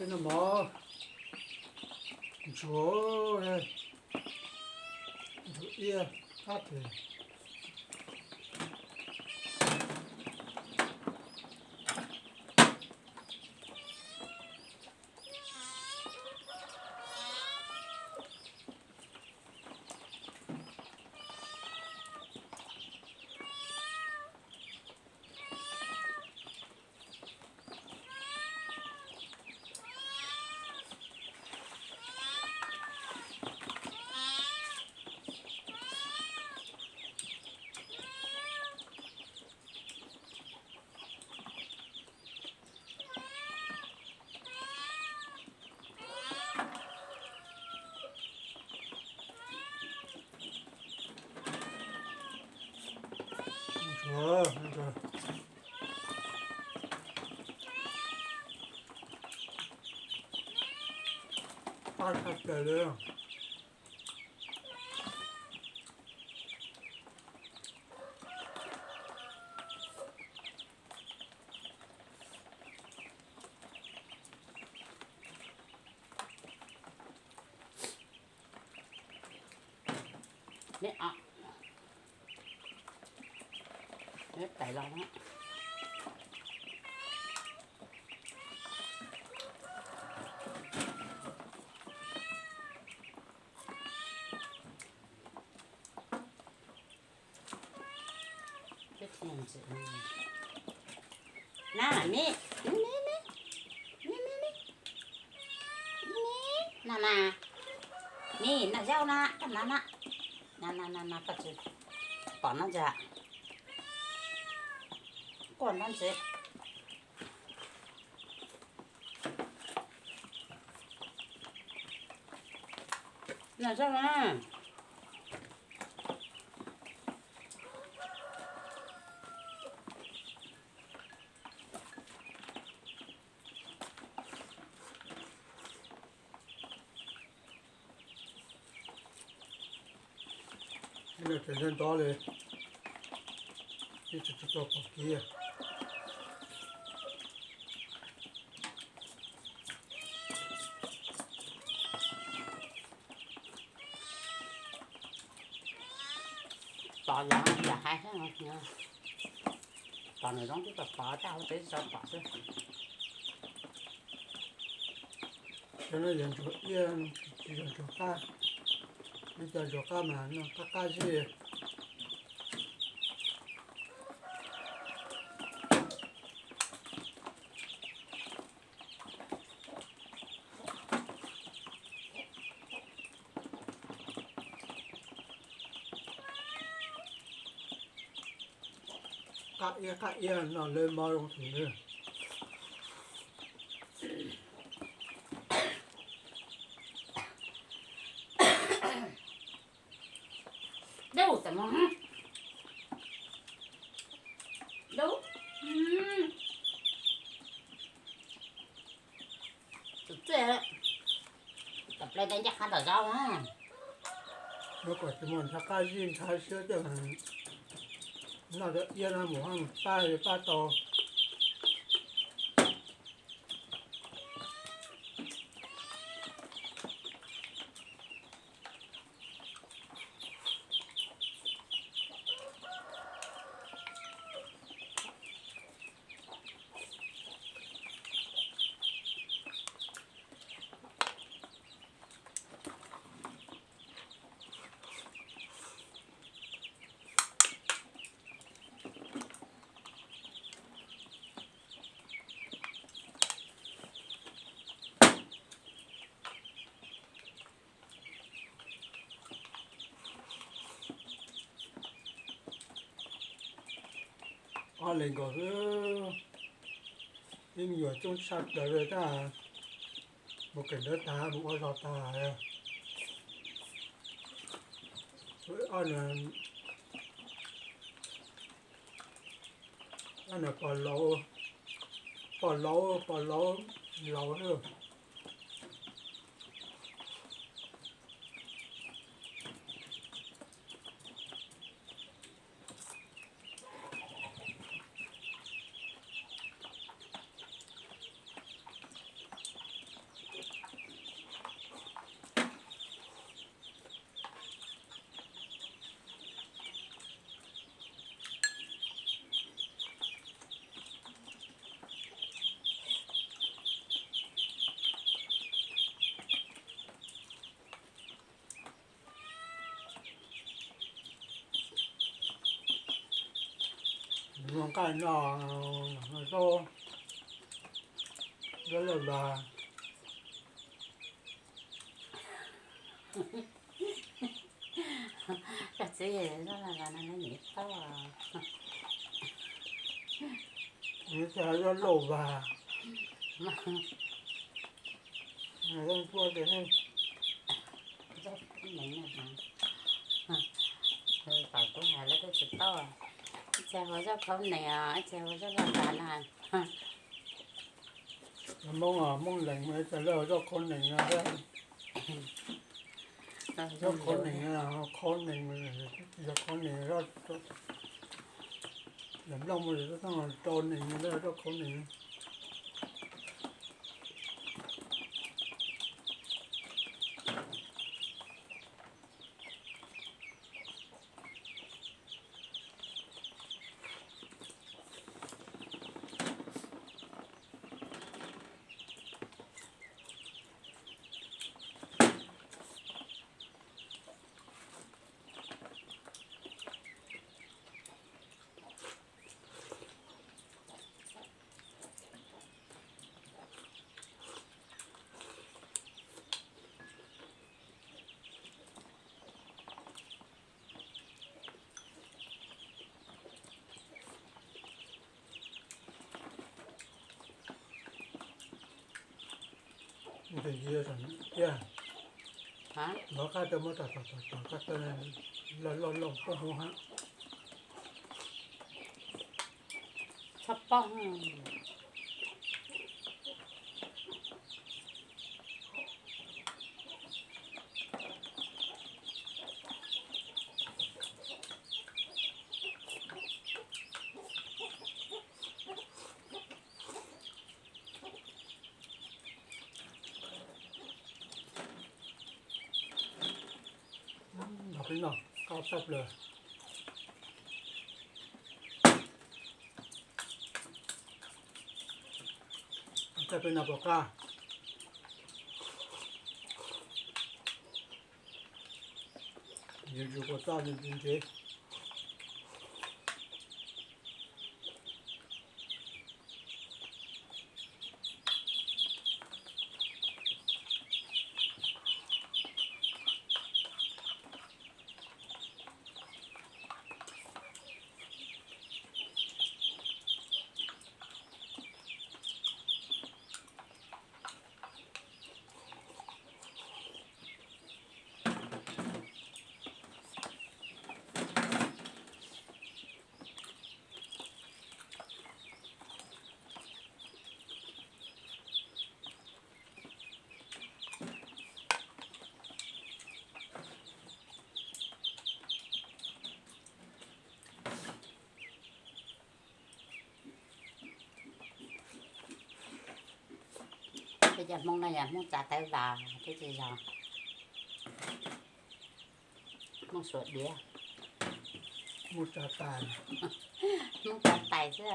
Tej no mov ntsuag, ntsuag iab qab pes. Paj tshaj plaws li. Neb, neb tais los na. Na, me, me, me, me, me, me, me, na, na, me, na, zaub na, koj na, na, na, na, na, koj tsis pom no ntag, koj no ntag. Na zaub na. Ib no tseem ntog ntog li, ib tsis tau pom kiag. Pom los yam hais xwb, pom nws zoo twb tau pom, tag hauv tsev tsis tau pom xwb. Cov no yog ntsuag iab, tsis yog ntsuag qab. Ib co ntsuag qab mas noj qab qab zib. Qab iab qab iab no lawv mov zoo heev li. Dub tam mog. Dub. Tus txiaj, tom ple ntawd ncaj qha tom zaub na. Lawv kom tsis muaj ntshav qab zib ntshav siab coj, noj cov iab no mus mus pab li pab tau. Ob leeg nkaus xwb. Ib me nyuam coob tshaj plaws li tab, mus kawm ntawv tag mus ua zog tag. Ob niag pog laus, pog laus, pog laus, laus lawm. Nqaij no, zaub, zaub laj vas. Koj txiv, zaub laj vas no nws nyiam tau. Zaub laj vas, zaub npua ces, zaub khaub nees no, thaum kuv hais lawv twb tsis tau. Ib txhia hu zaub khaub nees os, ib txhia hu zaub laj vas no. Hmoob, Hmoob Lees mas ib txhia lawv hu zaub khaub nees no. Zaub khaub nees, khaub nees, yog khaub nees, yog nplooj mas rau nees, zaub khaub nees. Nws tias, lov qab rau muab tom tom tom tom koj tau loj loj loj poob hauv hab. Txhob poob. Los peb noj qab tshaj plaws. Thaij peb noj puas qab. Yus yus kua txob yus ntse ntse. Peb cov Hmoob no yog Hmoob tsa tawv vas thiab tsis yog Hmoob suav diav. Hmoob tsa tais, Hmoob tsa tais xwb.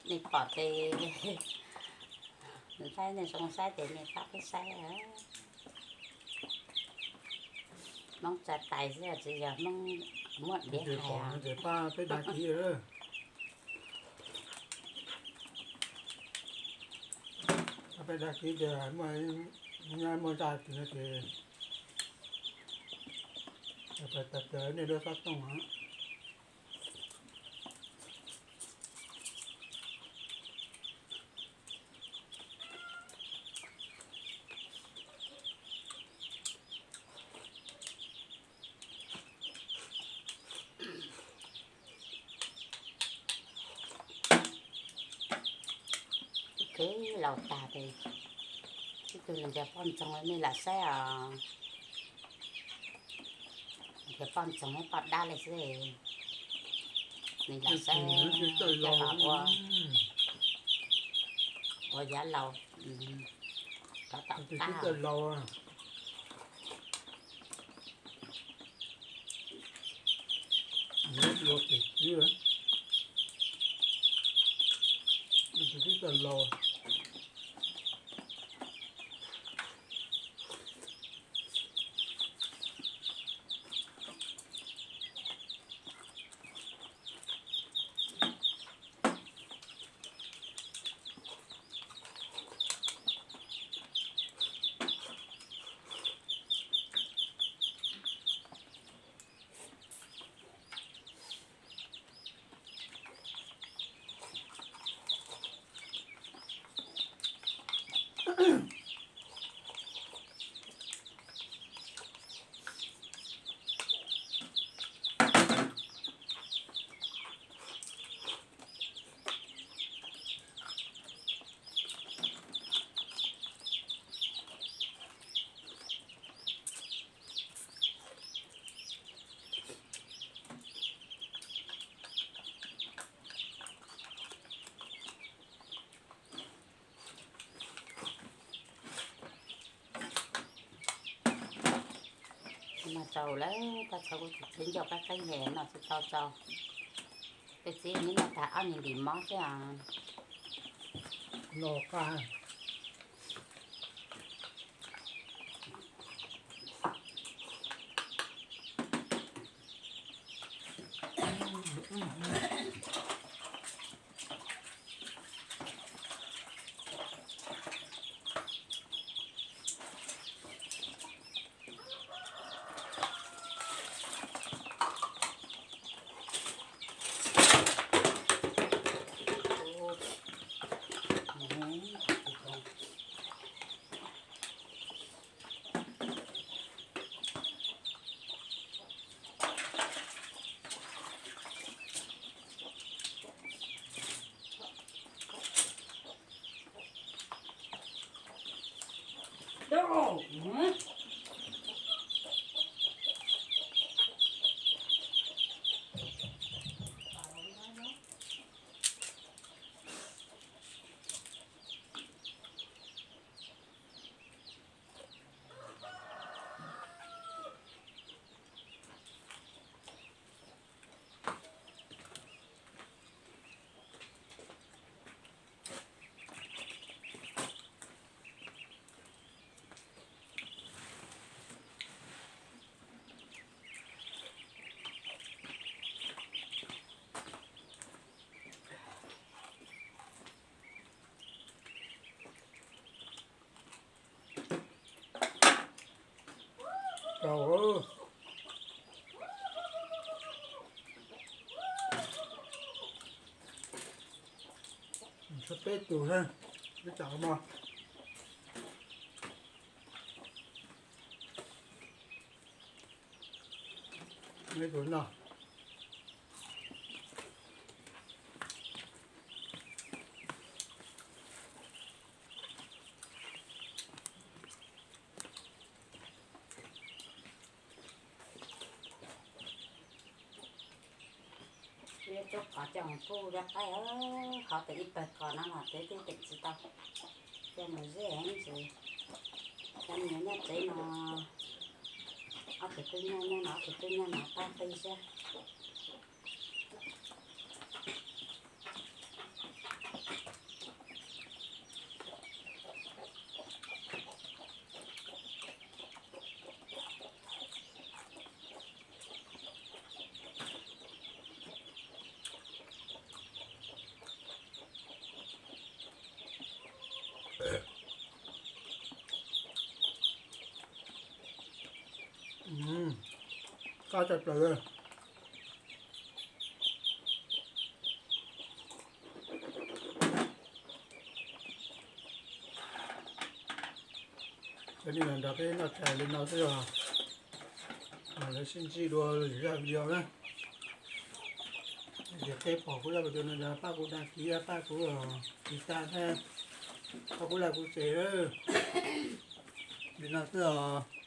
Nej pom ces saib, nej zoo saib ces nej pab peb saib. Hmoob tsa tais xwb tsis yog Hmoob muaj diav hais. Pab peb dag kiv, pab peb dag kiv tias muaj, nyab muaj zaj twg no ces, nej lub xov tooj. Tau tag ces ib tug li tias poj ntxoog nej lam saib os, tias poj ntxoog thiab poj dab li xwb, nej lam saib coj los ua, ua yav laus rov tom qab. Mas tau lawm, tau txhua kuv tsis txheeb ncauj qab qeeb he no tsis tau tau. Peb txiv neb noj tag ob nyuag ntim mob xwb os. Tau, tshuav peb tug thiab, peb tug no. Peb tub qos coj mus pub rau qaib, qhov pem ib pawg qos no los peb twb teem tsis tau. Coj mus zeb heev ces cov me nyuam nyob tsev no, ob tug tub nyob nyob no, ob tug tub nyob no pab qi siab. Qab tshaj plaws. Cov nej los nrog peb noj tshais li no xwb os. Lawv sib ntsib dua lwm zaj video na. Yog tias peb pom kuv zaj video no yog pab kuv đăng ký, pab kuv tiv tag thiab. Koj kuv laj kuv tsev li no xwb os.